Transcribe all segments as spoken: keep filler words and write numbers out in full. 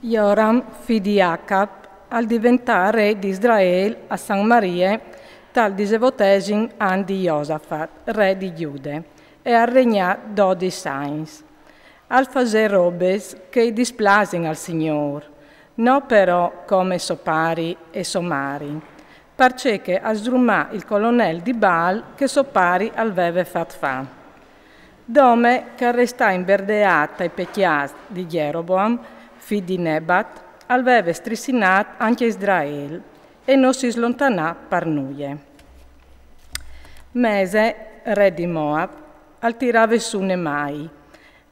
Joram, fi di Acab, al diventà re di Israel a Samarie tal disevotesim an di Josafat, re di Giude, e al regnà dodis agns. Al fasè robis che i displasin al Signôr, no però come so pari e so mari, parcè che al sdrumà il colonel di Baal che so pari al veve fat fâ. Dome che al restà imberdeât tai pecjâts di Jeroboam, fi di Nebat, al veve strissinât ancje Israel e no si slontanà par nuie. Mese, re di Moab, al tirave sù Nemai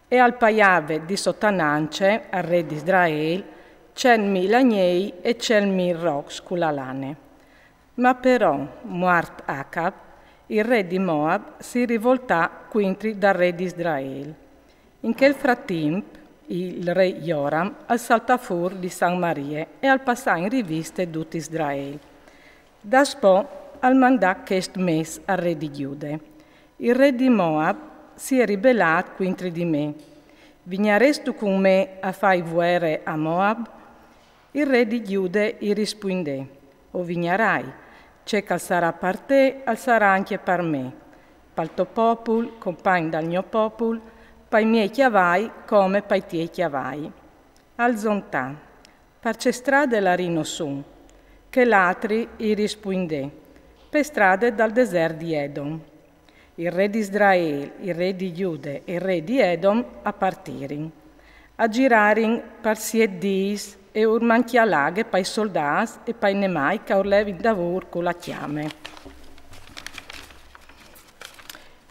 e al paiave di sotanance al re di Israel cent mil agnei e cent mil rocs cu la lane. Ma però, muart Acab, il re di Moab si rivoltà cuintri dal re di Israel. In chel fratimp, il re Joram al saltà fûr di Samarie e al passà in riviste dut Israel. Daspò al mandà chest mès al re di Giude: Il re di Moab si è ribelât cuintri di me. Vignarêstu cun me a fâi vuere a Moab? Il re di Giude i rispuindè: O vignarai, ce che al sarà par te al sarà ancje par me, pal to popul, compagn dal gno popul, pai miei cjavai come pai tiei cjavai. Al zontà: Par ce strade larino sù? Chel altri i rispuindè: Pe strade dal desert di Edom. Il re di Israel, il re di Giude e il re di Edom a partirin. A girarin par siet dîs e ur mancjà laghe pai soldâts e pai nemai che a urlevin davôr cu la cjame.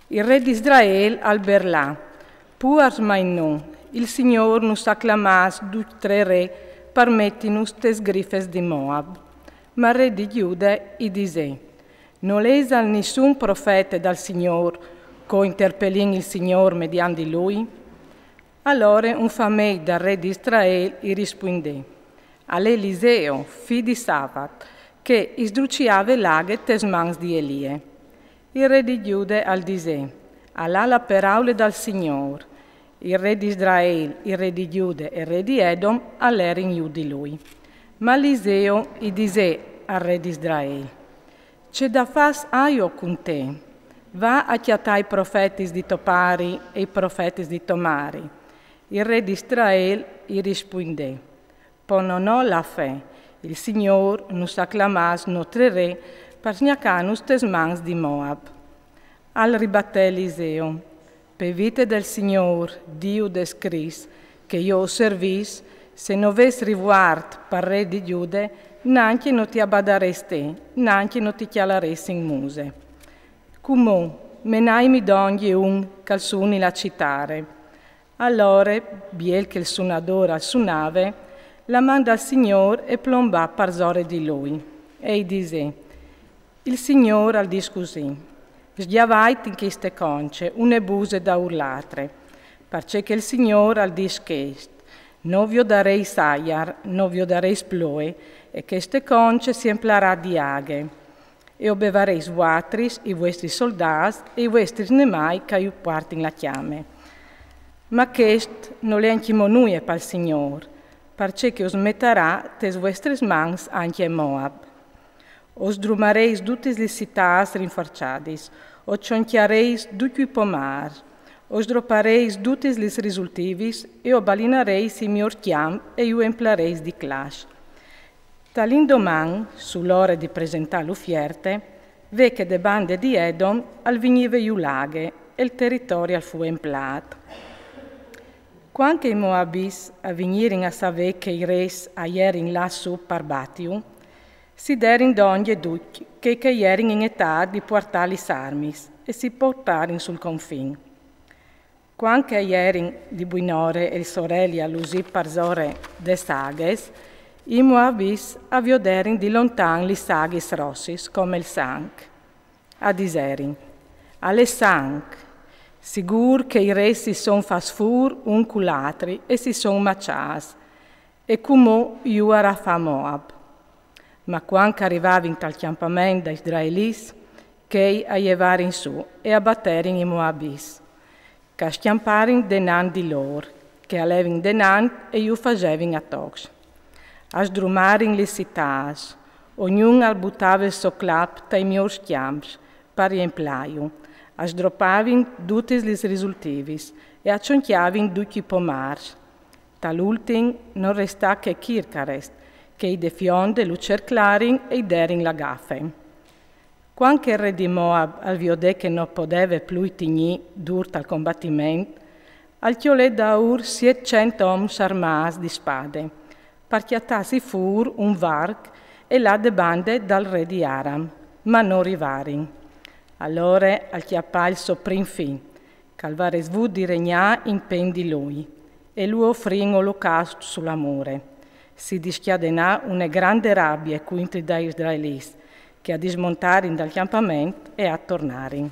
Il re di Israel al berlà: Puars mai nô, il Signôr nus à clamâts ducj trê re par metinus tes grifes di Moab. Ma il re di Giude i disè: Nol isal nissun profete dal Signôr, che o interpelìn il Signôr mediant di lui? Alore un famei dal re di Israel i rispuindè: Al è Eliseo, fi di Safat, che i sdruciave laghe tes mans di Elie. Il re di Giude al disè: Alà la peraule dal Signôr. Il re di Israel, il re di Giude e il re di Edom a lerin jù di lui. Ma Eliseo i disè al re di Israel: Ce dafârs aio cun te? Va a cjatâ i profetis di to pari e i profetis di to mari. Il re di Israel i rispuindè: Po no no la fe, il Signôr nus à clamâts nô trê re par sgnacânus tes mans di Moab. Al ribatè Eliseo: Pe vite dal Signôr, Diu des crîs, che jo o servìs, se no ves rivuart par re di Giude, nancje no ti abadarès te, nancje no ti cjalarès in muse. Cumò, menaimi dongje un che al suni la citare. Alore, biel che il sunadôr al sunave, la man dal Signôr e plombà parsore di lui, e i disè: Il Signôr al dîs cussì: Sgjavait in cheste conce une buse daûr l'altre, parcè che il Signôr al dîs chest: No viodarês aiar, no viodarês ploie, e cheste conce si emplarà di aghe. E o bevarês vuatris, i vuestris soldâts e i vuestris nemai che ju puartin la cjame. Ma chest nol è ancjemò nuie pal Signôr, parcè che us metarà tes vuestris mans ancje Moab. O sdrumarês dutis lis citâts rinfarçadis, o cioncjarês ducj i pomârs, o sdroparês dutis lis risultivis e o balinarês i miôrs cjamps e ju emplarês di claçs. Tal indoman, su l'ore di presentâ l'ufierte, ve che de bande di Edom al vignive jù laghe e il teritori al fue emplât. Cuant che i moabits a vignirin a savê che i rês a jerin lâts sù par batiju, si derin dongje ducj chei che a jerin in etât di puartâ lis armis e si portarin sul confin. Cuant che a jerin di buinore e il soreli a lusî parsore des aghis, i moabits a vioderin di lontan lis aghis rossis come il sanc. A diserin: Al è sanc! Sigûr che i rês si son fats fûr un cul altri e si son maçâts, e cumò jù arà fâ Moab. Ma cuant che a rivavin tal cjampament dai israelits, chei a jevarin sù e a baterin i moabits, che a scjamparin denant di lôr, che a levin denant e ju fasevin a tocs. A sdrumarin lis citâts, ognun al butave il so clap tai miôrs cjamps, par riemplâju. A sdropavin dutis lis risultivis e a cioncjavin ducj i pomârs. Tal ultin no restà che Kirkarest, che i de fionde lu cerclarin e i derin la gafe. Cuant che il re di Moab al viodè che no podeve plui tignî dûr tal combatiment, al cjolè daûr sietcent oms armâts di spade, par cjatâsi fûr un varc e lâ de bande dal re di Aram, ma no rivarin. Alore al cjapà il so prin fi, che al varès vût di regnâ impen di lui, e lu ofrì in olocaust su la mure. Si discjadenà une grande rabie cuintri dai israelits, che a dismontarin dal cjampament e a tornarin.